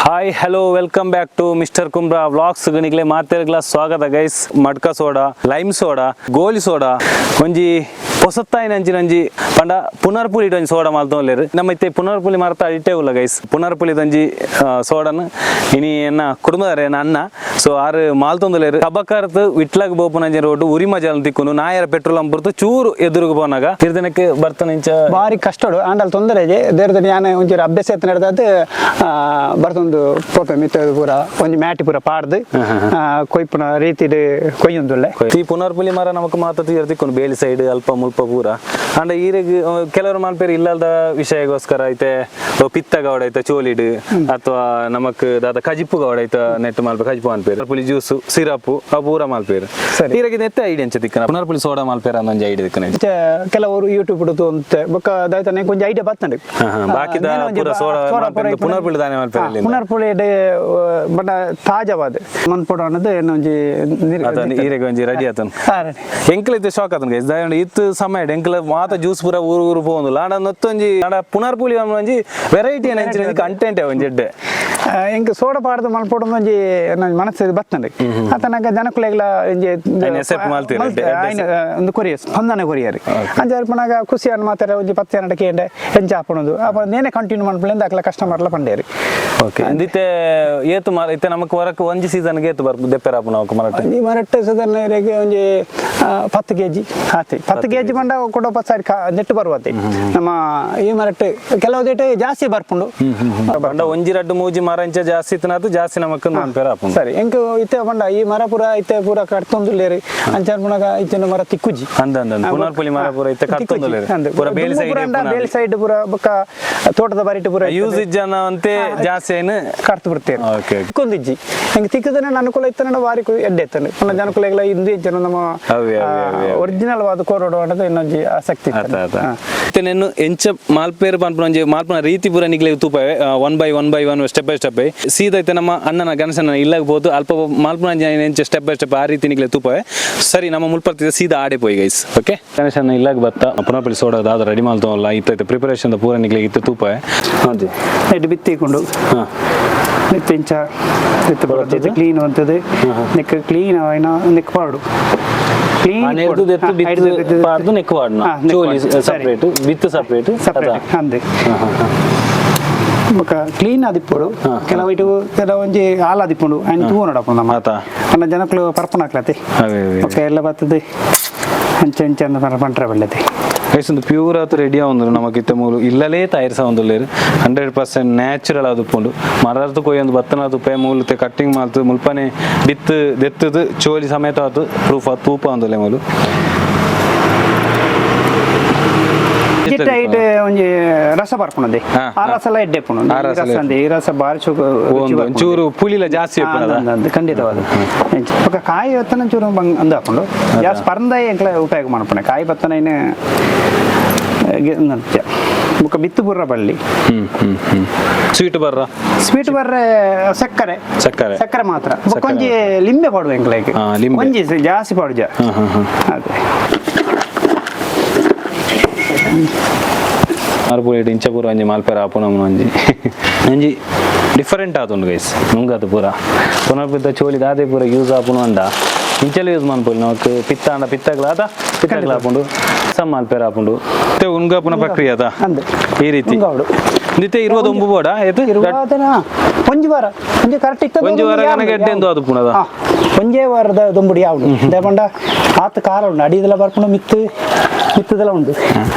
Hi, hello, welcome back to Mister Kumbra vlogs. ನಿಕ್ಲೆ ಮಾತೆರ್ಗ್ಲ ಸ್ವಾಗತ guys. Matka soda, lime soda, ಗೋಲಿ soda, ಒಂಜಿ ಪೊಸತ್ತಾಯಿನ ಅಂಚಿನಂಜಿ ಪಂಡ ಪುನರ್ಪುಳಿ ಒಂಜಿ ಸೋಡಾ ಮಾಲ್ತೊಂಲೇರು. ನಮ್ಮ ಇತ್ತೆ ಪುನರ್ಪುಳಿ ಮರತ ಅಡಿಟೇ ಉಲ್ಲ ಗೈಸ್. ಪುನರ್ಪುಳಿ ಒಂಜಿ ಸೋಡನ್ ಇನಿ ಎನ್ನ ಕುಟುಂಬದಾರೆ, ಎನ್ನ ಅಣ್ಣ. ಸೊ ಆರು ಮಾಲ್ತೊಂದುಲೇರು. ಕಬಕರ್ತ್ ವಿಟ್ಲಾಗ್ ಬೋಪುನಂಜಿ ರೋಡ್, ಉರಿಮಜಲ್ ತಿಕ್ಕುನು. ನಾಯರ ಪೆಟ್ರೋಲ್ ಪಂಪ್ ಚೂರು ಎದುರುಗು ಪೋನಾಗ ತಿರ್ದನಕ್ಕೆ ಬರ್ತನ ಇಂಚ. ಬಾರಿ ಕಷ್ಟಡು ಆಂಡಲ್ ತೊಂದರೆ ಇದೆ ದೇರ್ದ. ಯಾನ್ ಒಂಚೂರು ಅಭ್ಯಾಸ ಎತ್ತ ನಡೆದಾದ್ ಬರ್ತೊಂದು ಪೋಪೆ ಮಿತ್ತ ಪೂರ ಒಂಜಿ ಮ್ಯಾಟಿ ಪೂರ ಪಾಡ್ದು ಕೊಯ್ಪುನ ರೀತಿಡ್ ಕೊಯ್ಯೊಂದುಲ್ಲೆ. ಈ ಪುನರ್ಪುಲಿ ಮರ ನಮಕ್ ಮಾತ ತೀರ ತಿಕ್ಕುನು, ಬೇಲಿ ಸೈಡ್ ಅಲ್ಪ ಮುಲ್ಪ ಪೂರ. ಅಂಡ ಈರೆಗ್ ಕೆಲವರು ಮಲ್ಪೇರು ಇಲ್ಲದ ವಿಷಯಗೋಸ್ಕರ ಐತೆ. ಪಿತ್ತ ಗೌಡ ಐತೆ ಚೋಲಿಡ್, ಅಥವಾ ನಮಕ್ ದಾದ ಕಜಿಪು ಗೌಡ ಐತೆ ನೆಟ್ ಮಲ್ಪ ಕಜಿಪು ಅನ್ಪೇರು. ಪುಲಿ ಜ್ಯೂಸ್, ಸಿರಪ್ ಆ ಪೂರ ಮಲ್ಪೇರು. ಈರೆಗೆ ನೆತ್ತೆ ಐಡಿ ಅಂಚ ತಿಕ್ಕನ, ಪುನರ್ಪುಲಿ ಸೋಡಾ ಮಲ್ಪೇರ ಅಂದೊಂಜಿ ಐಡಿ ತಿಕ್ಕನ? ಇತ್ತೆ ಕೆಲವರು ಯೂಟ್ಯೂಬ್ ತೂಂತೆ ಬೊಕ್ಕ ದಾಯ್ತಾನೆ ಒಂಜಿ ಐಡಿಯಾ ಬತ್ತಂಡು. ಹಾ, ಹಾ, ಬಾಕಿದ ಪೂರ ಸೋಡಾ ಮಲ್ಪೇರು, ಪುನರ್ಪುಳಿ ದಾನೆ ಮಲ್ಪೇರು ಇಲ್ಲಿಂದ. ಪುನರ್ಪುಳಿ ಬಟ್ ತಾಜಾವಾದ ಮನ್ಪೊಡು ಅನ್ನೋದು ಏನೊಂಜಿ ಅದನ್ನ ಈರೆಗೆ ಒಂಜಿ ರೆಡಿ ಆತನ. ಹಾ, ready. ಎಂಕ್ಲ ಇತ್ತೆ ಶಾಕ್ ಆತನ ಗೈಸ್. ದಾಯಂಡ ಇತ್ತು ಸಮಯ ಎಂಕ್ಲ ಮಾತ ಜ್ಯೂಸ್ ಪೂರ ಊರು ಊರು ಪೋವೊಂದುಲ್ಲ. ಆಂಡ ನೊತ್ತೊಂಜಿ ಆಂಡ ಪುನರ್ಪುಳಿ ಒಂಜಿ ವೆರೈಟಿ ಅಂಚಿನ ಕಂಟೆಂಟ್ ಒಂಜಿ ಎಡ್ಡೆ. ಎಂಕ್ ಸೋಡ ಪಾಡ್ದು ಮಲ್ಪೊಡು ಒಂಜಿ ನನ್ನ ಮನಸ್ಸು ಬತ್ತಂಡು. ಆತನಾಗ ಜನಕುಲೆಗ್ಲ ಒಂಜಿ ಐನ್ accept ಮಲ್ತೆರ್, ಎಡ್ಡೆ- ಎಡ್ಡೆ. ಐನ್ ಒಂದು ಕೊರಿಯರ್ ಸ್ಪಂದನೆ ಕೊರಿಯರ್ ಅಂಚ ಪುನಗ ಖುಷಿ ಅನ್ ಮಾತ್ರ. ಒಂಜಿ 10 ಜನ ಕೇಂಡೆ ಎಂಚ ಆಪುಣದು ಅಪ ನೇನೆ ಕಂಟಿನ್ಯೂ ಮನ್ಪುಲೆಂದು ಅಕ್ಲ ಕಸ್ಟಮರ್ಲ ಪಂಡೇರು. ಓಕೆ, ಇಂದಿತ್ತೆ ಏತು ಮರ ಇತ್ತೆ ನಮಕ್ ವರಕ್ ಒಂಜಿ ಸೀಸನ್ ಗೆ ಏತು ಬರ್ಪು ದೆಪ್ಪೆರ ಆಪುನ ಅವಕ್ ಮರಟ್? ಈ ಮರಟ್ ಸಾಧಾರಣ ಇರೆಗ್ ಒಂಜಿ 10 ಕೆಜಿ ಆತಿ. 10 ಕೆಜಿ ಪಂಡ ಕೊಡ 10 ಸಾರಿ ನೆಟ್ಟು ಬರುವತ್ತೆ ನಮ್ಮ ಈ ಮರಟ್. ಕೆಲವು ದೇಟೆ ಜಾಸ್ತಿ ಬರ್ಪುಂಡು. ಪಂಡ ಒಂಜಿ ರಡ್ಡು ಮೂಜಿ ಮರ ಇಂಚ ಜಾಸ್ತಿ ಇತ್ತನಾತು ಜಾಸ್ತಿ ನಮಕ್ ಮನ್ಪೆರ ಆಪುಂಡು. ಸರಿ, ಎಂಕ್ ಇತ್ತೆ ಪಂಡ ಈ ಮರ ಪೂರ ಇತ್ತೆ ಪೂರ ಕಡ್ತೊಂದುಲ್ಲೇರು. ಅಂಚ ಪುನಗ ಇತ್ತಿನ ಮರ ತಿಕ್ಕುಜಿ. ಅಂದ ಅಂದ ಅಂದ್. ಪುನರ್ಪುಳಿ ಮರ ಪೂರ ಇತ್ತೆ ಕಡ್ತೊಂದುಲ್ಲೇರು. ಪೂರ ಬೇಲಿ ಸೈಡ್. ಬೇಲಿ ಸೈಡ್ ಪೂರ ಬೊಕ್ಕ ತೋಟದ ಬರಿಟ್ ಪೂರ. ಯೂಸ್ ಇಜ್ಜನ ಅಂತೆ ಜಾಸ್ತಿ ಏನು ಕಡ್ತು ಬಿಡ್ತೇವೆ. ಓಕೆ ತಿಕ್ಕೊಂದಿಜ್ಜಿ. ಎಂಕ್ ತಿಕ್ಕದನೆ ಅನುಕೂಲ ಇತ್ತನ ಬಾರಿ ಎಡ್ಡೆ ಇತ್ತಂಡು. ಪುನಃ ಜನಕುಲೆಗ್ಲ ಇಂದು ಇಜ್ಜನ ನಮ್ಮ ಅವೇ, ಅವೇ, ಅವೇ, ಅವೇ. ಒರಿಜಿನಲ್ ವಾದ ಕೋರೋಡು ಅನ್ನೋದು ಇನ್ನೊಂಜಿ ಆಸಕ್ತಿ ಆತ ಇತ್ತಂಡು. ಆತ. ಇತ್ತೆ ನೆನ್ನು ಎಂಚ ಮಾಲ್ಪೇರು ಪನ್ಪುನ ಒಂಜಿ ಮಾಲ್ಪುನ ರೀತಿ ಪೂರ ನಿಕ್ಲೆ ತೂಪವೆ, one by one by one, step by step. ಸೀದಾ ಇತ್ತೆ ನಮ್ಮ ಅಣ್ಣನ ಗಣೇಶನ ಇಲ್ಲಾಗ ಪೋದು ಅಲ್ಪ ಮಾಲ್ಪುನ ಎಂಚ step by step ಆ ರೀತಿ ನಿಕ್ಲೆ ತೂಪವೆ. ಸರಿ, ನಮ್ಮ ಮುಲ್ಪರ್ತಿದೆ ಸೀದಾ ಆಡೆ ಪೋಯಿ ಗೈಸ್. ಓಕೆ, ಗಣೇಶನ ಇಲ್ಲಾಗ ಬತ್ತ ಪುನರ್ಪುಳಿ ಸೋಡಾ ದಾದ ರೆಡಿ ಮಾಲ್ತವಲ್ಲ ಇತ್ತ ಪ್ರಿಪರೇಷನ್ ಪೂರ ನಿಕ್ಲೆ ಇತ್ತೆ ತೂಪವೆ. ಹಾಂ. ಎಡ್ಡೆ ಬಿತ್ತಿಕೊಂಡು ನಿತ್ಯ ಇಂಚ ಇತ್ತು ಬರ್ತದೆ? ಕ್ಲೀನ್ ಅಂತದೆ. ನೆಕ್ ಕ್ಲೀನ್ ಆಯ್ನ ನೆಕ್ ಪಾಡು ಕ್ಲೀನ್. ನೆರ್ದು ದೆತ್ತು ಬಿತ್ತು ಪಾಡ್ದು ನೆಕ್ಕು ವಾಡ್ನ ಚೋಲಿ ಸಪ್ರೇಟ್, ಬಿತ್ತು ಸಪ್ರೇಟ್. ಸಪ್ರೇಟ್ ಅಂದೆ. ಬೊಕ ಕ್ಲೀನ್ ಆದಿಪ್ಪೊಡು. ಕೆಲವು ಇటు ಕೆಲವೊಂಜಿ ಹಾಲು ಆದಿಪ್ಪುಂಡು, ಐನ್ ತೂ ನೋಡಪ್ಪ ನಮ್ಮ ಆತ. ಅನ್ನ ಜನಕ್ಕಳು ಪರ್ಪನ ಹಾಕ್ಲತ್ತೆ. ಅವೇ ಅವೇ. ಬೊಕ ಎಲ್ಲ ಬರ್ತದೆ ಅಂಚೆ ಅಂಚೆ ಅಂದ ಪಂಟ್ರೆ ಬಳ್ಳತೆ. ಗೈಸ್, ಒಂದು ಪ್ಯೂರ್ ಆತು ರೆಡಿ ಆവുಂದು. ನಮಕ್ ಇತ್ತೆ ಮೂಲು ಇಲ್ಲಲೇ ತಯಾರಿಸ ಒಂದುಲ್ಲೇರು. 100% ನ್ಯಾಚುರಲ್ ಆದುಪ್ಪುಂಡು. ಮರರ್ದು ಕೊಯ್ಯೊಂದು ಬತ್ತನ ತುಪ್ಪೆ ಮೂಲತೆ ಕಟ್ಟಿಂಗ್ ಮಾಲ್ತು ಮುಲ್ಪನೆ ಬಿತ್ತು ದೆತ್ತದು ಚೋಲಿ ಸಮೇತ ಆತು ಪ್ರೂಫ್ ಆತು ತೂಪ ಒಂದುಲ್ಲೆ ಮೂಲು. ಜಿಟ್ಟ ಐಟ್ ಒಂಜಿ ರಸ ಬರ್ಪುಂಡು. ಆ ರಸ ಎಲ್ಲ ಎಡ್ಡೆ ಇಪ್ಪುಂಡು. ಆ ಈ ರಸ ರಸ ಅಂದೆ, ಈ ರಸ ಬಾರಿ ಚುಕ್ ರುಚಿ ಒಂದು ಬರ್ಪುಂಡು. ಒಂಚೂರು ಪುಳಿಲ ಜಾಸ್ತಿ ಇಪ್ಪುನದ. ಅಂದ್ ಅಂದ್, ಖಂಡಿತವಾದ. ಬೊಕ ಕಾಯಿ ಬತ್ತನ ಚೂರು ಬಂಗ್ ಅಂದು ಹಾಕೊಂಡು ಜಾಸ್ತಿ ಪರಂದಾಯಿ ಎಂಕ್ಲ ಉಪಯೋಗ ಮಾಡ್ಪುಣೆ. ಕಾಯಿ ಬತ್ತನ ಇನ್ನು ನತ್ಯ ಬೊಕ ಬಿತ್ತು ಪೂರ ಬಳ್ಳಿ. ಹ್ಮ್ ಹ್ಮ್ ಹ್ಮ್ ಸ್ವೀಟ್ ಬರ್ರ? ಸ್ವೀಟ್ ಬರ್ರೆ ಸಕ್ಕರೆ. ಸಕ್ಕರೆ. ಸಕ್ಕರೆ ಮಾತ್ರ. ಬೊಕ ಒಂಜಿ ಲಿಂಬೆ ಪಾಡುವ ಎಂಕ್ಲೈಕ್. ಹಾ, ಲಿಂಬೆ. ಒಂಜಿ ಜಾಸ್ತಿ ಪಾಡುಜ. ಹಾ ಹಾ ಹಾ ಅದೇ. ಆರು ಇಂಚ ಪೂರ ಒಂಜಿ ಮಾಲ್ಪೇರ ಆಪುನ ಒಂಜಿ ಒಂಜಿ ಡಿಫರೆಂಟ್ ಆತುಂಡು ಗೈಸ್. ನುಂಗದು ಪೂರ ಪುನರ್ಪಿತ್ತ ಚೋಲಿ ದಾದೆ ಪೂರ ಯೂಸ್ ಆಪುನು ಅಂಡ ಇಂಚಲ ಯೂಸ್ ಮನ್ಪೊಲಿ. ನಮಕ್ ಪಿತ್ತ ಅಂಡ ಪಿತ್ತಗ್ಲ ಆತ ಪಿತ್ತಗ್ಲ ಆಪುಂಡು, ಸಮ್ ಮಾಲ್ಪೇರ ಆಪುಂಡು. ಮತ್ತೆ ಉನ್ಗಾಪುನ ಪ್ರಕ್ರಿಯೆ ಅದ? ಅಂದ್. ಈ ರೀತಿ. ಉಂಗಾವಡು. ನಿತ್ತೆ 20 ಒಂಬು ಬೋಡ ಏತು? ಇರುವಾದನ ಒಂಜಿ ವಾರ ಒಂಜಿ ಕರೆಕ್ಟ್ ಇತ್ತದ. ಒಂಜಿ ವಾರ ಗನ ಗೆಡ್ಡೆ ಎಂದು ಅದು ಪುನದ. ಹಾ, ಒಂಜೇ ವಾರದ ದೊಂಬುಡಿ ಯಾവുಂಡು ದೇಪಂಡ ಆತ ಖಾರ ಉಂಡು, ಅಡಿದೆಲ್ಲ ಬರ್ಪುಂಡು, ಮಿತ್ತು ಮಿತ್ತದೆಲ್ಲ ಉಂಡು.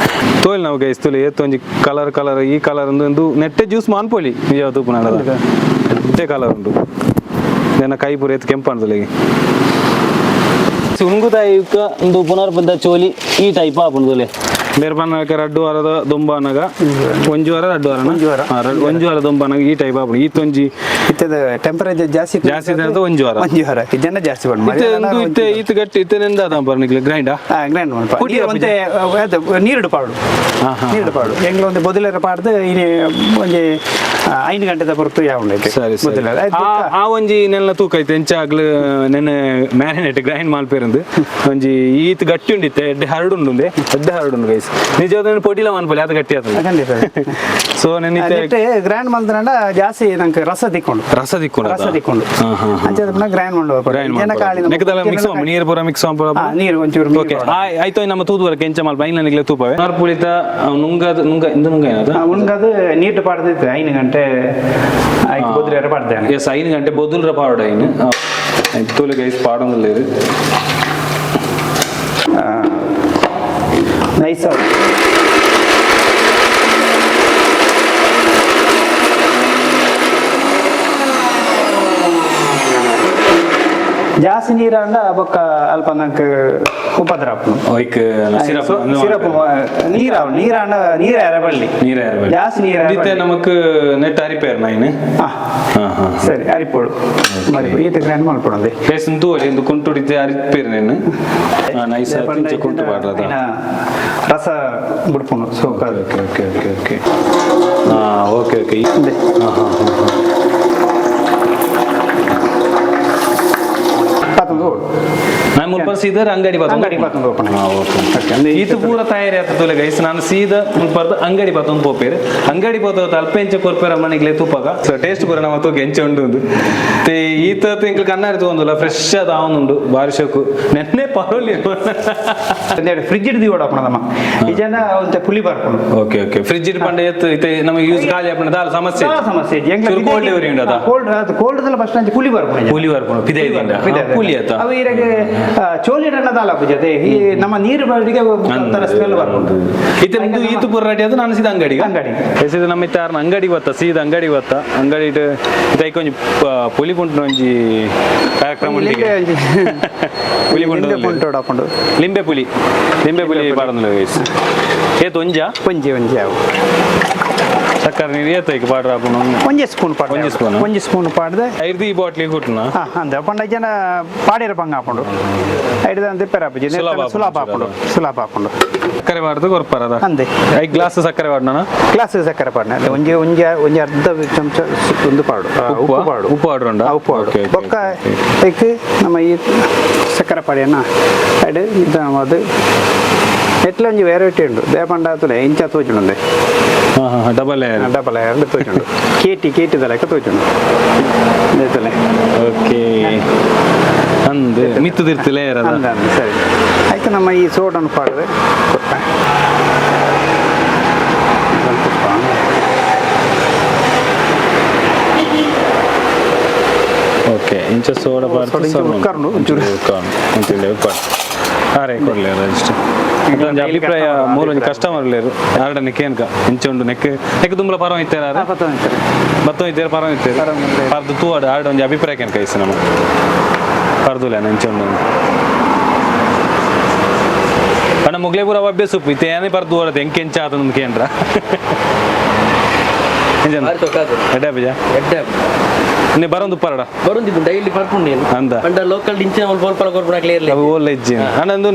ತೋಲ್ ನಾವು ಗೈಸ್ ತುಲಿ ಏತ್ ಒಂಜಿ ಕಲರ್ ಕಲರ್ ಈ ಕಲರ್ ಒಂದು ನೆಟ್ಟೆ ಜ್ಯೂಸ್ ಮಾನ್ಪೊಲಿ ನಿಜ ತೂಪುನ ಎಡ್ಡೆ ಕಲರ್ ಉಂಡು. ನನ್ನ ಕೈ ಪೂರ ಏತ್ ಕೆಂಪು ಅನ್ಸಲಿಗೆ ಉಂಗುದಾಯುಕ್ಕ ಒಂದು ಪುನರ್ಬದ್ಧ ಚೋಲಿ ಈ ಟೈಪ್ ಆಪುಂಡು. ಬೇರೆ ಪನ್ನಕ 2 ವಾರದ ದೊಂಬಾನಗ, ಒಂಜಿ ವಾರ 2 ವಾರ. ಒಂಜಿ ವಾರ. ಒಂಜಿ ವಾರ ದೊಂಬಾನಗ ಈ ಟೈಪ್ ಆಪುಂಡು. ಈತೊಂಜಿ ಇತ್ತದ ಟೆಂಪರೇಚರ್ ಜಾಸ್ತಿ ಇತ್ತು. ಜಾಸ್ತಿ ಇದ್ರೆ ಅದು ಒಂಜಿ ವಾರ. ಒಂಜಿ ವಾರ ಜನ ಜಾಸ್ತಿ ಉಂಡು. ಇತ್ತೆ ಒಂದು ಇತ್ತೆ ಈತ್ ಗಟ್ಟಿ ಇತ್ತೆ ನೆಂದ ಪರ್ನಿಕ್ಲೆ ಗ್ರೈಂಡಾ? ಗ್ರೈಂಡ್ ಮಲ್ಪ. ಪುಡಿ. ನೀರು ಒಂತೆ ಅದು ನೀರುಡು ಪಾಡು. ಹಾ, ಹಾ. ನೀರುಡು ಪಾಡು. ಎಂಗ್ಲ ಒಂದು ಬೊದಲೆರ ಪಾಡ್ದು ಇನಿ ಒಂಜಿ 5 ಗಂಟೆದ ಹೊರತು ಯಾವ ಉಂಡೈತೆ. ಸರಿ ಸರಿ. ಬೊದಲೆರ ಆಯ್ತು. ಆ ಆ ಒಂಜಿ ನೆಲ್ಲ ತೂಕ ಐತೆ ಎಂಚಾಗ್ಲು ನೆನೆ ಮ್ಯಾರಿನೇಟ್ ಗ್ರೈಂಡ್ ಮಲ್ಪೇರಂದು ಒಂಜಿ ಈತ್ ಗಟ್ಟಿ ಉಂಡಿತ್ತೆ. ಎಡ್ಡೆ ಹರಡು ಉಂಡು, ಎಡ್ಡೆ ಹರಡು ಉಂಡು ಗೈಸ್. Guys ನಿಜವಾದ ಪೊಡಿಲ ಮನ್ಪೊಲಿ ಅದು ಗಟ್ಟಿ ಆತುಂಡು. ಖಂಡಿತ. ಸೊ ನೆನ್ನಿತ್ತೆ ಗ್ರ್ಯಾಂಡ್ ಮಂತ್ರಂಡ ಜಾಸ್ತಿ ನಂಗೆ ರಸ ತಿಕ್ಕೊಂಡು. ರಸ ತಿಕ್ಕೊಂಡು. ರಸ ತಿಕ್ಕೊಂಡು ಅಂಚೆ ಗ್ರ್ಯಾಂಡ್ ಮಂಡು. ಗ್ರೈಂಡ್ ನೆಕ್ಕದಲ್ಲ ಮಿಕ್ಸ್ ನೀರು ಪೂರ ಮಿಕ್ಸ್. ನೀರು ಒಂಚೂರು. ಓಕೆ, ಆಯ್ತು. ನಮ್ಮ ತೂದು ಕೆಂಚ ಮಲ್ಪ ಐನ್ ತೂಪವೆ ಪುಳಿತ ನುಂಗದ ನುಂಗ ಇಂದು ನುಂಗ ಏನದ? ಉಣ್ಗದು ನೀರು ಪಾಡ್ದಿತ್ತು 5 ಗಂಟೆ ಆಯ್ತು, ಬೊದ್ರೆರ ಪಾಡ್ದೇನೆ. ಎಸ್, 5 ಗಂಟೆ ಬೊದುಲ್ರ ಪಾವಡ ಐನು ತೋಲು ಗೈಸ್, ಪಾಡೊಂದುಲ್ಲೇರು. ನೈಸ್. ಜಾಸ್ತಿ ನೀರಾಂಡ ಬೊಕ್ಕ ಅಲ್ಪ ನಂಗೆ ಉಪದ್ರ ಆಪುಂಡು. ಐಕ್ ಸಿರಪ್. ಸಿರಪ್ ನೀರ ನೀರಾಂಡ ನೀರ ಎರಬಳ್ಳಿ. ನೀರ ಎರಬಳ್ಳಿ. ಜಾಸ್ತಿ ನೀರು. ಇತ್ತೆ ನಮಕ್ ನೆಟ್ ಅರಿಪೇರ್ ನೈನ್. ಹಾ. ಹಾ ಹಾ. ಸರಿ, ಅರಿಪೋಡು ಮರಿಪೋಡು ಈತ ಗ್ರ್ಯಾಂಡ್ ಮಲ್ಪೊಡಂದೆ. ಬೇಸ್ ತೂವಲಿ ಇಂದು ಕುಂಟುಡಿತ್ತೆ ಅರಿಪೇರ್ ನೇನು ನೈಸ್ ಇಂಚ ಕುಂಟು ಪಾಡ್ರದ. ರಸ ಬಿಡ್ಪುಂಡು ಸೋಕ. Okay okay okay okay ಹಾ, ಓಕೆ ಓಕೆ. ಹಾ ಹಾ ಹಾ. ಪತ್ತೊಂದು. ನಾನು ಮುಲ್ಪ ಸೀದಾ ಅಂಗಡಿ ಬಾತೊಂದು. ಅಂಗಡಿ ಬಾತೊಂದು ಓಪನ್. ಹಾ, ಓಕೆ. ಈತ ಪೂರ ತಯಾರಿ ಆತದ ಗೈಸ್. ನಾನು ಸೀದಾ ಮುಲ್ಪರ್ದು ಅಂಗಡಿ ಬಾತೊಂದು ಪೋಪೇರು. ಅಂಗಡಿ ಪೋತ ಅಲ್ಪ ಎಂಚ ಕೊರ್ಪೇರ ಮನೆಗ್ಲೆ ತೂಪಾಗ. ಸೊ ಟೇಸ್ಟ್ ಪೂರ ನಮ್ಮ ತೂಕ ಎಂಚ ಉಂಡು ಉಂದು. ते ಈತ ತಿಂಕ್ಲು ಕಣ್ಣಾರಿ ತಗೊಂದುಲ್ಲ ಫ್ರೆಶ್ ಆದ ಆವೊಂದುಂಡು. ಬಾರಿ ಶೋಕು ನೆನ್ನೆ ಪರೋಲಿ. ಫ್ರಿಜ್ ಹಿಡ್ದು ಓಡಾಪಣದಮ್ಮ ಈ ಜನ ಒಂತೆ ಪುಲಿ ಬರ್ಪುಂಡು. Okay okay, fridge ಇಟ್ಟು ಎತ್ತು ಇತ್ತೆ ನಮಗೆ ಯೂಸ್ ಖಾಲಿ ಆಪುಂಡ ದಾಲ ಸಮಸ್ಯೆ. చాలా ಸಮಸ್ಯೆ. ಕೋಲ್ಡ್ ಡೆಲಿವರಿ ಉಂಡು ಅದ. ಕೋಲ್ಡ್ ಕೋಲ್ಡ್ ದಲ್ಲ ಫಸ್ಟ್ ಅಂಚೆ ಪುಲಿ ಬರ್ಪುಂಡು. ಪುಲಿ ಬರ್ಪುಂಡು ಪಿದೆ ದಿಂಡ ಪುಲಿ ಆತ. ಅವು ಇರಗೆ ಚೋಲಿಡನ್ನ ದಾಲ ಪೂಜತೆ ಈ ನಮ್ಮ ನೀರು ಬಳಿಗೆ ಒಂಥರ ಸ್ಮೆಲ್ ಬರ್ಪುಂಡು. ಇತ್ತೆ ಮುಂದು ಈತು ಪೂರ ರೆಡಿ ಅದು ನಾನು ಸೀದಾ ಅಂಗಡಿಗೆ. ಅಂಗಡಿಗೆ. ಸೀದಾ ನಮ್ಮ ಇತ್ತೆ ಆರ್ನ ಅಂಗಡಿಗೆ ಬತ್ತ, ಸೀದಾ ಅಂಗಡಿಗೆ ಬತ್ತ. ಅಂಗಡಿ ಇಟ್ಟು ಇತ್ತೆ ಐಕ್ ಒಂಜಿ ಪುಲಿ ಪುಂಟು ಒಂಜಿ ಕಾರ್ಯಕ್ರಮ ಉಂಡಿಗೆ. ಪುಲಿ ಪುಂಟು. ಲಿಂಬೆ ಪುಂಟು ಹಾಕೊಂಡು. ಲಿಂಬೆ ಪುಲಿ, ಲಿಂಬೆ ಪುಲಿ ಪಾಡೊಂದುಲ್ಲ ಗೈಸ್. ಏತ್ ಒಂಜಾ? ಒಂಜಿ ಒಂಜಿ ಅವು. ಸಕ್ಕರೆ ನೀರು ಏತ್ ಐಕ್ ಪಾಡ್ರ ಆಪುಂಡು? ಒಂಜಿ ಸ್ಪೂನ್ ಪಾಡ್ದೆ. ಒಂಜಿ ಸ್ಪೂನ್? ಒಂಜಿ ಸ್ಪೂನ್ ಪಾಡ್ದೆ. ಐರ್ದು ಈ ಬಾಟ್ಲಿಗೆ ಕೊಟ್ಟುನಾ? ಹಾ, ಅಂದ ಪಂಡ ಜನ ಪಾಡಿರ ಪಂಗ ಹಾಕೊಂಡು ಐಡ್ದ ಅಂತ ಪೆರಾಪುಜಿ. ಸುಲಭ ಆಪುಂಡು. ಸುಲಭ ಹಾಕೊಂಡು, ಸುಲಭ ಹಾಕೊಂಡು. ಸಕ್ಕರೆ ಬಾರ್ದು ಕೊರ್ಪಾರ ಅದ? ಅಂದೆ. ಐದು ಗ್ಲಾಸ್ ಸಕ್ಕರೆ ಬಾಡ್ನ? ಗ್ಲಾಸ್ ಸಕ್ಕರೆ ಪಾಡ್ನೆ ಅದೇ ಒಂಜಿ ಒಂಜಿ ಒಂಜಿ ಅರ್ಧ ಚಮಚ ಒಂದು ಪಾಡು ಉಪ್ಪು? ಉಪ್ಪು ಪಾಡು. ಉಪ್ಪು ಪಾಡ್ರುಂಡ? ಉಪ್ಪು ಪಾಡು. Okay, okay, ಬೊಕ್ಕ okay, ಐಕ್ ನಮ್ಮ ಈ ಸಕ್ಕರೆ ಪಾಡಿಯನ್ನ ಐಡ್ ಇದು ಅದು ಎಟ್ಲ ಒಂಜಿ ವೆರೈಟಿ ಉಂಡು ದೇಪಂಡ ತುಲೆ ಇಂಚ ತೋಜುಂಡೆ. ಹಾ ಹಾ, double layer. Double ಎರಡು ತೋಜುಂಡು, ಕೇಟಿ ಕೇಟಿದ ಲೆಕ್ಕ ತೋಜುಂಡು ತುಲೆ. ಓಕೆ, ಅಂದ್ ಮಿತ್ತು ತಿರ್ತು ಲೇಯರ್ ಅದ. ಅಂದ ಅಂದ ಸರಿ ಆಯ್ತು. ನಮ್ಮ ಈ ಸೋಡನ್ನು ಪಾಡಿದ್ರೆ ಕೊಟ್ಟ ಸ್ವಲ್ಪ ಉಪ್ಪು. ಓಕೆ, ಇಂಚ ಸೋಡಾ ಪಾಡ್ದು. ಸೋಡಾ ಇಂಚ ಉಕ್ಕರ್ನು ಒಂಚೂರು. ಉಕ್ಕರ್ನು ಉಕ್ಕರ್ನು ಅರೆ ಕೊಡ್ಲಿ ಅಷ್ಟು. ಒಂಜಿ ಅಭಿಪ್ರಾಯ ಮೂಲ ಒಂಜಿ ಕಸ್ಟಮರ್ ಲೇರು ಆರಡನೆ ಕೇನ್ಕ ಇಂಚ ಉಂಡು ನೆಕ್ ನೆಕ್ ದುಂಬಲ ಪರವ ಇತ್ತೇರ. ಆ, ಪತ್ತೊಂದು ಇತ್ತರೆ. ಬತ್ತೊ ಇತ್ತೇರ ಪರವ ಇತ್ತೇರ. ಪರವ ಇತ್ತೇರು. ಪರ್ದು ತೂವಾಡು ಆರಡ ಒಂಜಿ ಅಭಿಪ್ರಾಯ ಕೇನ್ಕ ಇಸ್ಸ ನಮ್ಮ ಪರ್ದುಲೇನ ಇಂಚ ಉಂಡು ಪಂಡ ಮುಗ್ಲೆ ಪೂರ ಅಭ್ಯಾಸ ಉಪ್ಪು ಇತ್ತೆ ಏನೇ ಪರ್ದು ಓಡತ್ತೆ ಎಂಕೆ ಎಂಚ ಆತಂದು ಕೇಂದ್ರ. ಬಾರಿ ಸೊಕ್ಕಾತು. ಎಡ್ಡೆ ಬೀಜ. ಎಡ್ಡೆ. ನೀ ಬರೋದು ಪರಡ. ಬರುಂದಿದ್ದು ಡೈಲಿ ಪರ್ಪುಂಡು ನೀನು. ಅಂದ. ಪಂಡ ಲೋಕಲ್ ಇಂಚಿನ ಒಲ್ಪ ಒಲ್ಪ ಕೊರ್ಪುನ ಕ್ಲಿಯರ್ಲಿ. ಅವು ಓಲ್ಲ ಇಜ್ಜಿ ಅಂಡ ಒಂದು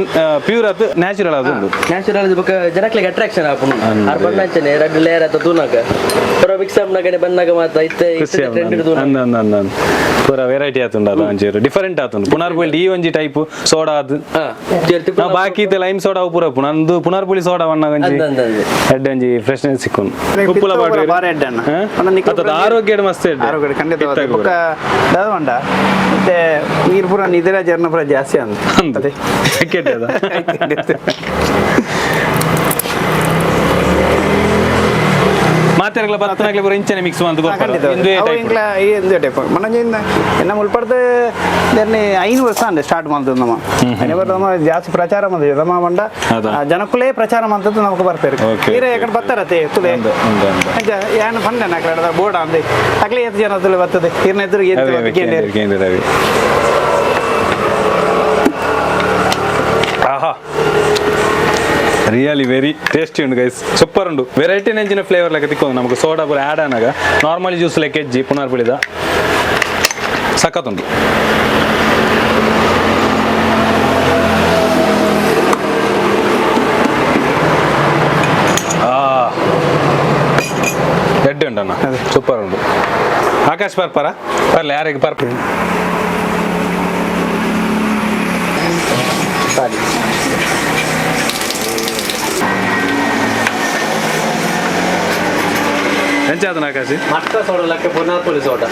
ಪ್ಯೂರ್ ಆತು ನ್ಯಾಚುರಲ್ ಅದು ಉಂಡು. ನ್ಯಾಚುರಲ್ ಬೊಕ ಜನಕ್ಲೆಗ್ ಅಟ್ರಾಕ್ಷನ್ ಆಪುಂಡು. ಅಂದ್. ಆರ್ ಬಣ್ಣಂಚನೆ ರಡ್ಡ್ ಲೇಯರ್ ಆತ ತೂನಗ ಪೂರ ಮಿಕ್ಸ್ ಆಪ್ನಗನೆ ಬಂದಾಗ ಮಾತ್ರ ಇತ್ತೆ. ಖುಷಿ. ಟ್ರೆಂಡ್ ತೂನಗ. ಅಂದ ಅಂದ ಅಂದ ಅಂದ ಪೂರ ವೆರೈಟಿ ಆತುಂಡು ಅದು ಒಂಚೂರು ಡಿಫರೆಂಟ್ ಆತುಂಡು. ಪುನರ್ಪುಳಿ ಈ ಒಂಜಿ ಟೈಪ್ ಸೋಡಾ ಅದು. ಹಾ ಚೇರ್. ನಾವು ಬಾಕಿ ಇತ್ತೆ ಲೈಮ್ ಸೋಡಾ ಪೂರ ಉಪ್ಪು ನಂದು ಪುನರ್ಪುಳಿ ಸೋಡಾ ವಣ್ಣಗ ಒಂಜಿ ಅಂದ್ ಅಂದ್ ಅಂದ್. ಎಡ್ಡೆ ಒಂಜಿ ಫ್ರೆಶ್ನೆಸ್ ಸಿಕ್ಕುಂಡು. ನಿಕ್ ಉಪ್ಪುಲ ಪಿತ್ತ ಬಾಡ್ವೆರ್. ಪೂರ ಬಾರಿ ಎಡ್ಡೆ ಅಣ್ಣ. ಹಾ? ಅಣ್ಣ ನಿಕ್ ಅತ್ತದ ಆರೋಗ್ಯಡ್ ಮಸ್ತ್ ಎಡ್ಡೆ. ಆರೋಗ್ಯ ಖಂಡಿತ. ಪಿತ್ತಗ್ ಬೊಕ್ಕ ಪೂರ. ದಾದ ಪಂಡ ಇತ್ತೆ ನೀರು ಪೂರ ನಿದ್ರೆ ಜರ್ನ ಪೂರ ಜಾಸ್ತಿ ಅಂದ. ಅಂದ್. ಅದೇ. ಕೆಟ್ಟದ. ಮಾತೆರ್ಗ್ಲ ಬತ್ತನಾಗ್ಲೆ ಪೂರ ಇಂಚನೆ ಮಿಕ್ಸ್ ಅಂತ ಖಂಡಿತ. ಇಂದುವೇ ಅವು ಟೈಪ್. ಇಂಕ್ಲ ಈ ಇಂದುವೇ ಟೈಪ್. ಮನಂಜಿಂದ ಎನ್ನ ಮುಲ್ಪಡ್ದು ದೇರ್ನಿ 5 ವರ್ಷ ಅಂಡೆ ಸ್ಟಾರ್ಟ್ ಮಾಡ್ತದೆ ನಮ್ಮ ಅನೆ ಬರ್ ನಮ್ಮ ಜಾಸ್ತಿ ಪ್ರಚಾರ ಮಂದಿದೆ ನಮ್ಮ ಬಂಡ. ಅದ. ಜನಕ್ಕುಲೇ ಪ್ರಚಾರ ಮಂತದ್ದು ನಮಕ್ ಬರ್ಪೇರು. Okay, ಈರೆ okay, ಎಕಡೆ ಬತ್ತಾರತೆ ತುಲೆ. ಅಂದ್ ಅಂದ್ ಅಂದ್. ಅಂಚ ಯಾನ್ ಪಂಡೆ ಅಕ್ಲೆ ಬೋರ್ಡ್ ಅಂದೆ ಅಕ್ಲೆ ಏತ್ ಜನ ತುಲೆ ಬರ್ತದೆ ಇರ್ನ ಎದುರು ಏತ್ ಅವೆ ಅವೆ. ಕೇಂದ್ರ. ಕೇಂದ್ರ ಕೇಂದ್ರ ಅವೆ. ಆಹಾ, really very tasty ಉಂಡು ಗೈಸ್, ಸೂಪರ್ ಉಂಡು. ವೆರೈಟಿ ನೆಂಚಿನ ಫ್ಲೇವರ್ ಲೆಕ್ಕ ತಿಕ್ಕೊಂಡು ನಮಗೆ ಸೋಡಾ ಪೂರ ಆ್ಯಡ್ ಆನಾಗ ನಾರ್ಮಲಿ ಜ್ಯೂಸ್ ಲೆಕ್ಕ ಎಜ್ಜಿ ಪುನರ್ಪುಳಿದ ಸಖತ್ತುಂಡು. ಆ ಎಡ್ಡೆ ಉಂಟಣ್ಣ. ಅದೇ. ಸೂಪರ್ ಉಂಟು. ಆಕಾಶ್ ಪರ್ಪರ ಪರ್ಲೆ ಯಾರಿಗೆ ಪರ್ಪ. ಎಂಚಾದನ ಆಕಾಶ್? ಮಟ್ಕ ಸೋಡಲಕ್ಕೆ ಪುನರ್ಪುಳಿ ಸೋಡ.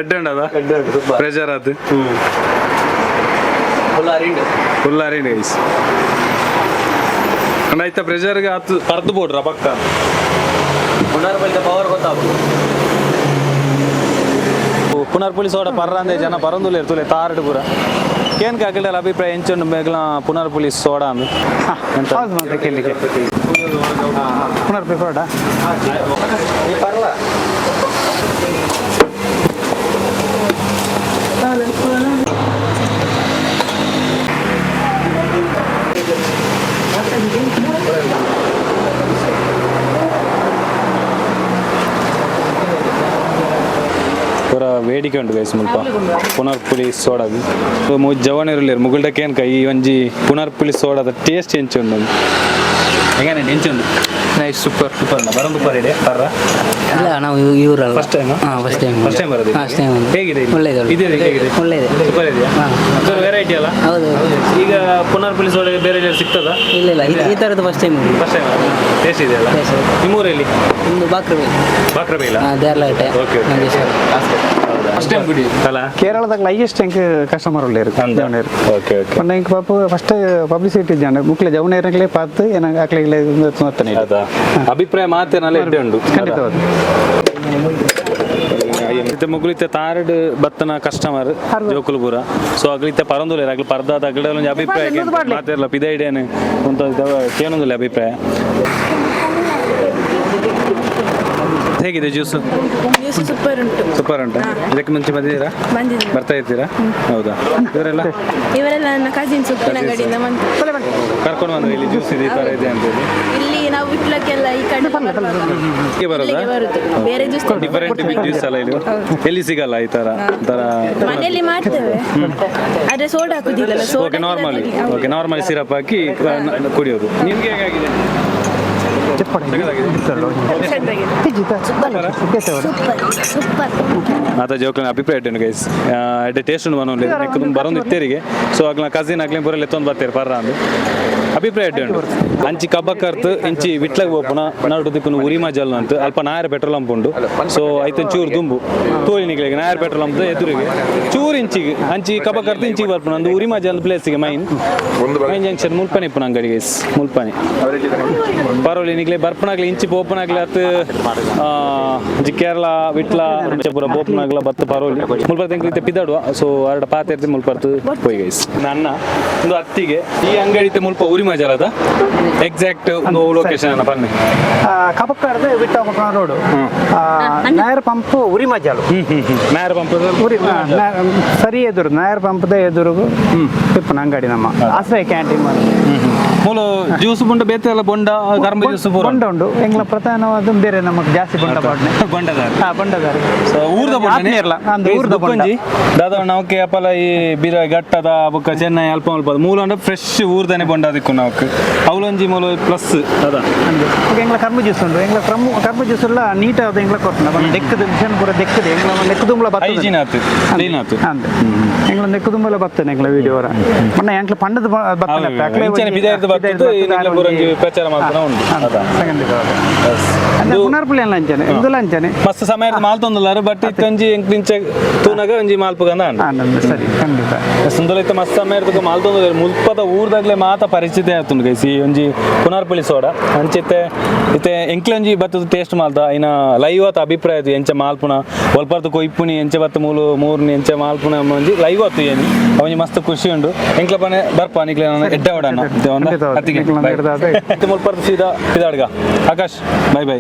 ಎಡ್ಡೆ ಉಂಡದ. ಎಡ್ಡೆ ಉಂಟು, ಸೂಪರ್. ಪ್ರೆಷರ್ ಆತು. ಫುಲ್ ಅರಿಂಡು. ಫುಲ್ ಅರಿನ್ ಗೈಸ್. ಅಂಡ ಇತ್ತ ಪ್ರೆಷರ್ಗೆ ಆತು ಪರ್ದು ಬೋಡ್ರ ಪಕ್ಕ. ಪುನರ್ಪುಳಿದ ಪವರ್ ಗೊತ್ತಾಗುದು. ಪುನರ್ಪುಳಿ ಸೋಡ ಪರ್ರಂದೆ ಜನ ಪರಂದುಲೇರು ತುಲೆ ತಾರಡು ಪೂರ. ಕೇನ್ಕ ಅಗಲ ಅಭಿಪ್ರಾಯ ಎಂಚುಂಡು ಮೇಗ್ಲ ಪುನರ್ಪುಳಿ ಸೋಡಾ ಅಂದು? ಎಂತ? ಹೌದು, ಮಾತ್ರ ಕೇಳಲಿಕ್ಕೆ ಪುನರ್ಪುಳಿ ಸೋಡಾ. ಈ ಪರ್ಲ. ಪೂರ ಬೇಡಿಕೆ ಉಂಟು ಗೈಸ್ ಮುಲ್ಪ ಪುನರ್ಪುಳಿ ಸೋಡಾದು. ಮೂಜಿ ಜವನಿರಲಿರು ಮುಗುಲ್ಡ ಕೇನ್ಕ ಈ ಒಂಜಿ ಪುನರ್ಪುಳಿ ಸೋಡಾದ ಟೇಸ್ಟ್ ಎಂಚುಂಡು, ಹೆಂಗನೆ ಎಂಚುಂಡು? Nice, super. ಸೂಪರ್. ಬರಂದು ಪರ್ ಇದೆ ಪರ್ರ. ಇಲ್ಲ, ನಾವು ಇವರಲ್ಲ. First time? ಹಾ, ಫಸ್ಟ್ ಟೈಮ್. ಫಸ್ಟ್ ಟೈಮ್ ಬರೋದು? First time. ಹೇಗಿದೆ ಇಲ್ಲಿ? ಒಳ್ಳೇದು. ಇದೆ ಹೇಗಿದೆ? ಒಳ್ಳೇದು. ಸೂಪರ್ ಇದೆಯಾ? ಹಾ. ವೆರೈಟಿ ಅಲ್ಲ? ಹೌದು. ಈಗ ಪುನರ್ಪುಳಿ ಸೋಡಾ ಬೇರೆ ಎಲ್ಲಿ ಸಿಗ್ತದಾ? ಇಲ್ಲ ಇಲ್ಲ, ಈ ಥರದ್ದು first time. First time. Taste ಇದೆಯಲ್ಲ? Taste ಇದೆ. ನಿಮ್ಮೂರಲ್ಲಿ? ಒಂದು ಬಾಕ್ರಬೆ. ಬಾಕ್ರಬೇಲ. ಹಾಂ, ದೇರ್ಲಾಟೆ. Okay, okay. First time ಕುಡಿ. ಅಲ್ಲ. ಕೇರಳದಾಗ ಹೈಯೆಸ್ಟ್ ಎಂಕ್ ಕಸ್ಟಮರ್ ಉಳ್ಳೇರು ಜವನೇರು. Okay okay. ಪಂಡ ಎಂಕ್ ಪಾಪ ಫಸ್ಟ್ ಪಬ್ಲಿಸಿಟಿ ಜಾನ ಮುಕ್ಲೆ ಜವನೇರಗ್ಲೇ ಪಾತ್ ಏನ ಅಕ್ಲೆಗ್ಲೇ ನೋಡ್ತಾನೆ. ಅದಾ ಅಭಿಪ್ರಾಯ ಮಾತೇನಲ್ಲ ಎಡ್ಡೆ ಉಂಡು. ಖಂಡಿತವಾದ. ಇತ್ತೆ ಮುಗುಲಿತ್ತೆ ತಾರಡ್ ಬತ್ತನ ಕಸ್ಟಮರ್ ಜೋಕುಲು ಪೂರ. ಸೊ ಅಗ್ಲಿತ್ತೆ ಪರಂದುಲೇರು ಅಗ್ಲಿ ಪರ್ದಾದ ಅಗ್ಲ ಒಂಜಿ ಅಭಿಪ್ರಾಯ ಮಾತೆರ್ಲ ಪಿದೈಡೇನೆ ಉಂತ ಕೇನೊಂದುಲ್ಲ. ಅಭಿಪ್ರಾಯ ಹೇಗಿದೆ ಜ್ಯೂಸ್? ಜ್ಯೂಸ್ ಸೂಪರ್ ಉಂಟು. ಸೂಪರ್ ಉಂಟು. ಇದಕ್ಕೆ ಮುಂಚೆ ಬಂದಿದ್ದೀರಾ? ಬಂದಿದ್ದೀನಿ. ಬರ್ತಾ ಇರ್ತೀರಾ? ಹೌದಾ? ಇವರೆಲ್ಲ? ಇವರೆಲ್ಲ ನನ್ನ ಕಸಿನ್ಸ್, ಉಪ್ಪಿನಂಗಡಿಯಿಂದ ಬಂತು. ಕರ್ಕೊಂಡು ಬಂದ್ರೆ ಇಲ್ಲಿ ಜ್ಯೂಸ್ ಇದೆ, ಈ ಥರ ಇದೆ ಅಂತೇಳಿ. ಇಲ್ಲಿ ನಾವು ವಿಟ್ಲಕ್ಕೆಲ್ಲ ಈ ಕಡೆ ಬರುವಾಗ ಹೀಗೆ ಬರೋದಾ? ಇಲ್ಲಿಗೆ ಬರುದು, ಬೇರೆ ಜ್ಯೂಸ್. ಡಿಫರೆಂಟ್ ಜ್ಯೂಸ್ ಅಲ್ಲ ಇದು? ಎಲ್ಲಿ ಸಿಗಲ್ಲ ಈ ತರ ತರ. ಮನೆಯಲ್ಲಿ ಮಾಡ್ತೇವೆ, ಆದ್ರೆ ಸೋಡಾ ಹಾಕುದಿಲ್ಲಲ್ಲ. Okay. Soda. Normally, okay, normally syrup ಹಾಕಿ ಕುಡಿಯೋದು. ನಿಮ್ಗೆ ಹೇಗಾಗಿದೆ? ಸೂಪರ್. ಆತ ಜೋಕ್ಲಿನ ಅಭಿಪ್ರಾಯ ಇಟ್ಟೆನು ಗೈಸ್. ಎಡ್ಡೆ ಟೇಸ್ಟ್ ಉಂಡು ಬನ್ನೊಂದು ನೆಕ್ ಬರೋದು ಇತ್ತೇರಿಗೆ. ಸೊ ಅಗ್ಲ ಕಸಿನ್ ಅಗ್ಲಿನ ಪೂರ ಲೆತ್ತೊಂದು ಬರ್ತೀರಿ ಪರ್ರ ಅಂದು ಅಭಿಪ್ರಾಯ ಇಟ್ಟೆ ಉಂಡು. ಅಂಚಿ ಕಬ್ಬಕ್ಕರ್ತು ಇಂಚಿ ವಿಟ್ಲಗ್ ಪೋಪುನ ನಡು ದಿಕ್ಕುನು ಉರಿಮಾ ಜಲ್ ಅಂತ ಅಲ್ಪ ನಾಯರ್ ಪೆಟ್ರೋಲ್ ಪಂಪ್ ಉಂಡು. ಸೊ ಐತ ಚೂರು ದುಂಬು ತೋಳಿ ನಿಗ್ಲಿಗೆ ನಾಯರ್ ಪೆಟ್ರೋಲ್ ಪಂಪ್ ಎದುರಿಗೆ ಚೂರು ಇಂಚಿಗೆ ಅಂಚಿ ಕಬ್ಬಕ್ಕರ್ತು ಇಂಚಿಗೆ ಬರ್ಪುನ ಒಂದು ಉರಿಮಾ ಜಲ್ ಪ್ಲೇಸ್ಗೆ ಮೈನ್ ಮೈನ್ ಜಂಕ್ಷನ್ ಮುಲ್ಪನೆ ಇಪ್ಪುನ ಅಂಗಡಿ ಗೈಸ್. ಮುಲ್ಪನೆ ಪರೋಲಿ ನಿಗ್ಲೆ ಬರ್ಪನಾಗ್ಲಿ ಇಂಚಿ ಪೋಪನಾಗ್ಲಿ ಅತ್ ಇಂಚಿ ಕೇರಳ ವಿಟ್ಲ ಇಂಚ ಪೂರ ಪೋಪನಾಗ್ಲ ಬತ್ತು ಪರೋಲಿ ಮುಲ್ಪರ್ತು ಎಂಕ್ಲಿತ್ತೆ ಪಿದಾಡುವ. ಸೊ ಅರಡ ಪಾತೆ ಮುಲ್ಪರ್ತು ಪೋಯ್ ಗೈಸ್. ನನ್ನ ಒಂದು ಅತ್ತಿಗೆ ಈ ಅಂಗಡಿ ಮುಲ್ಪ ಉರಿ ಮಜಾಲದ ಎಕ್ಸಾಕ್ಟ್ ಒಂದು ಲೊಕೇಶನ್ ಅನ್ನ ಪನ್ನೆ. ಕಬಕ್ಕಾಡ್ದು ವಿಟ್ಟ ರೋಡು, ನಾಯರ್ ಪಂಪ್ ಉರಿಮಜಾಲು. ಹ್ಮ್ ಹ್ಮ್ ಹ್ಮ್ ನಾಯರ್ ಪಂಪ್. ಉರಿ ಸರಿ ಎದುರು, ನಾಯರ್ ಪಂಪ್ದ ಎದುರುಗು ಇಪ್ಪನ ಅಂಗಡಿ ನಮ್ಮ ಆಶ್ರಯ ಕ್ಯಾಂಟೀನ್. ಮೂಲ ಜ್ಯೂಸ್ ಬೊಂಡ ಬೇತೆ ಎಲ್ಲ ಬೊಂಡ ಕರ್ಮ ಜ್ಯೂಸ್ ಪೂರ? ಬೊಂಡ ಉಂಡು. ಎಂಗ್ಲ ಪ್ರಧಾನವಾದ ಬೇರೆ ನಮಗೆ ಜಾಸ್ತಿ ಬೊಂಡ ಪಾಡ್ನೆ. ಬೊಂಡದಾರ? ಹಾ, ಬೊಂಡದಾರ. ಸೊ ಊರ್ದ ಬೊಂಡನೆ? ಆತ್ಮೀಯರ್ಲ, ಅಂದು ಊರ್ದ ಬೊಂಡ. ದಾದ ನವಕ್ಕೆ ಅಪಲ ಈ ಬೀರ ಗಟ್ಟದ ಬೊಕ್ಕ ಚೆನ್ನೈ ಅಲ್ಪ ಅಲ್ಪ ಮೂಲ ಅಂದ್ರೆ ಫ್ರೆಶ್ ಊರ್ದನೆ ಬೊಂಡ ದಿಕ್ಕು ನವಕ್ ಅವಲೊಂಜಿ ಮೂಲ ಪ್ಲಸ್ ಅದ. ಅಂದು ಬೊಕ್ಕ ಎಂಗ್ಲ ಕರ್ಮ ಜ್ಯೂಸ್ ಉಂಡು. ಎಂಗ್ಲ ಕರ್ಮ ಕರ್ಮ ಜ್ಯೂಸ್ ಎಲ್ಲ ನೀಟ್ ಆದ ಎಂಗ್ಲ ಕೊರ್ತನ ಬಣ್ಣ ದೆಕ್ಕದ ಮಿಷನ್ ಪೂರ ದೆಕ್ಕದ ಎಂಗ್ಲ ನೆಕ್ಕದುಂಬ್ಲ ಬರ್ತದೆ. ಹೈಜೀನ್ ಆತು, ಕ್ಲೀನ್ ಆತು. ಅಂದು ಎಂಗ್ಲ ನೆಕ್ಕದುಂಬಲ ಬರ್ತದೆ ಎಂಗ್ಲ ವಿಡಿಯೋ ಬಣ್ಣ ಎಂಗ್ಲ ಪಂಡದ ಬರ್ತದೆ. ಹೌದು, ಇಂಚನೆ ಬಿದಾಯಿರ್ದ್ ಬರ್ತದೆ, ಈ ಪೂರ ಒಂಜಿ ಪ್ರಚಾರ ಮಲ್ಪುನ ಉಂಡು. ಅದ. ಖಂಡಿತವಾದ ಪುನರ್ಪುಳಿ ಎಲ್ಲ ಅಂಚನೆ, ಇಂದುಲ ಅಂಚನೆ. ಮಸ್ತ್ ಸಮಯ ಮಾಲ್ತೊಂದುಲ್ಲಾರು ಬಟ್ ಇತ್ತೊಂಜಿ ಎಂಕ್ಲಿಂಚ ತೂನಗ ಒಂಜಿ ಮಾಲ್ಪುಗಂದ ಅಂಡ್. ಆನಂದ ಸರಿ, ಖಂಡಿತ. ಸುಂದರ ಇತ್ತ ಮಸ್ತ್ ಸಮಯ ಇರ್ತದೆ ಮಾಲ್ತೊಂದು ಮುಲ್ಪದ ಊರ್ದಾಗ್ಲೆ ಮಾತ ಪರಿಚಿತ ಆತುಂಡು ಗೈಸ್ ಈ ಒಂಜಿ ಪುನರ್ಪುಳಿ ಸೋಡ. ಅಂಚಿತ್ತೆ ಇತ್ತೆ ಎಂಕ್ಲೊಂಜಿ ಬತ್ತದ ಟೇಸ್ಟ್ ಮಾಲ್ತ ಐನ ಲೈವ್ ಆತ ಅಭಿಪ್ರಾಯ ಅದು ಎಂಚ ಮಾಲ್ಪುನ ಒಲ್ಪರ್ದು ಕೊಯ್ಪುನಿ ಎಂಚ ಬತ್ತ ಮೂಲು ಮೂರ್ನಿ ಎಂಚ ಮಾಲ್ಪುನ ಒಂಜಿ ಲೈವ್ ಆತು ಏನಿ ಒಂಜಿ ಮಸ್ತ್ ಖುಷಿ ಉಂಡು. ಎಂಕ್ಲ ಪನೆ ಬರ್ಪ ನಿಕ್ಲೆ ಎಡ್ಡೆ ಓಡಾನ. ಖಂಡಿತವಾದ. ಅತ್ತಿಗೆ ನಿಕ್ಲೆನ ಎಡ್ಡೆ ಆದ. ಮುಲ್ಪರ್ದು ಸೀದಾ ಪಿದಾಡ್ಗ. Akash, bye bye.